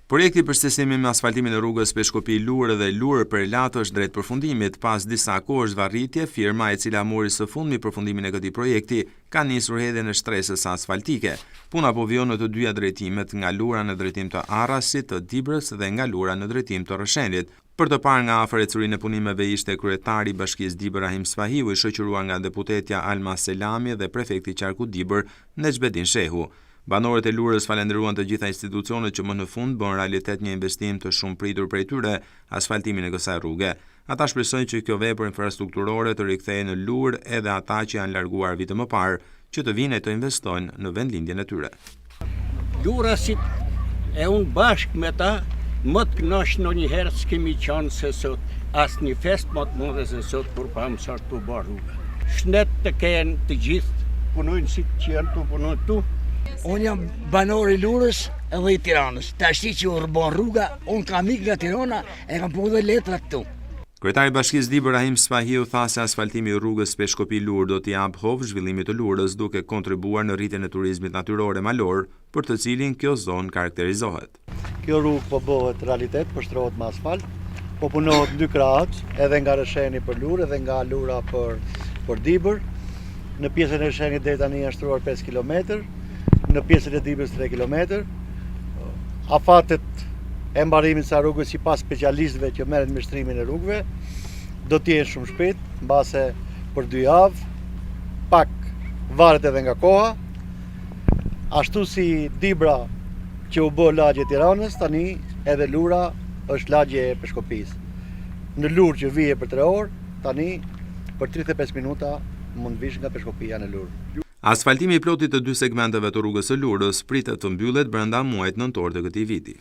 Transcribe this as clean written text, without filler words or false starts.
Projekti për sistemin me asfaltimin e rrugës Peshkopi-Lurë dhe Lurë-Perlat është drejt përfundimit. Pas disa kohësh zvarritje, firma e cila mori së fundmi përfundimin e këtij projekti, ka nisur hedhjen e shtresës asfaltike. Puna po vijon në të dyja drejtimet, nga Lura në drejtim të Arrasit, të Dibrës dhe nga Lura në drejtim të Rrëshenit. Për të parë nga afër ecurinë e punimeve ishte kryetari i Bashkisë Dibër Rrahim Spahiu i shoqëruar nga deputetja Alma Selami dhe prefekti i qarkut Dibër, Nexhbedin Shehu. Banorët e Lurës falënderuan të gjitha institucionet që më në fund bënë realitet një investim të shumëpritur prej tyre, asfaltimin e kësaj rruge. Ata shpresojnë që kjo vepër infrastrukturore të rikthejë në Lurë edhe ata që janë larguar vite më parë, që të vijnë e të investojnë në vendlindjen e tyre. Lurasit e unë bashkë me ta më të kënaqur ndonjëherë s'kemi qenë se sot, asnjë festë më të madhe se sot kur pamë sa është tu bërë rruga. Shnet të kenë të gjithë punonjësit që janë tu punu këtu. Unë jam banor i Lurës edhe i Tiranës. Tashti që u bë rruga, unë kam ikë nga Tirana e kam pru dhe letrat këtu. Kryetari i Bashkisë Dibër Rrahim Spahiu tha se asfaltimi i rrugës Peshkopi-Lurë do t'i japë hov zhvillimit të Lurës, duke kontribuar në rritjen e turizmit natyror e malor, për të cilin kjo zonë karakterizohet. Kjo rrugë po bëhet realitet, po shtrohet me asfalt, po punohet në dy krahët, edhe nga Rrësheni për Lurë, edhe nga Lura për për Dibër. Në pjesën e Rrëshenit deri tani janë shtruar 5 kilometër, në pjesën e Dibrës 3 kilometër. Afatet e mbarimit të rrugës sipas specialistëve që merren me shtrimin e rrugëve do të jenë shumë shpejt, mbase për dy javë, pak varet edhe nga koha. Ashtu si Dibra që u bë lagje e Tiranës, tani edhe Lura është lagje e Peshkopisë. Në Lurë që vije për 3 orë, tani për 35 minuta mund vish nga Peshkopia në Lurë. Asfaltimi i plotë i të dy segmenteve të rrugës së Lurës pritet të mbyllet brenda muajit nëntor të këtij viti.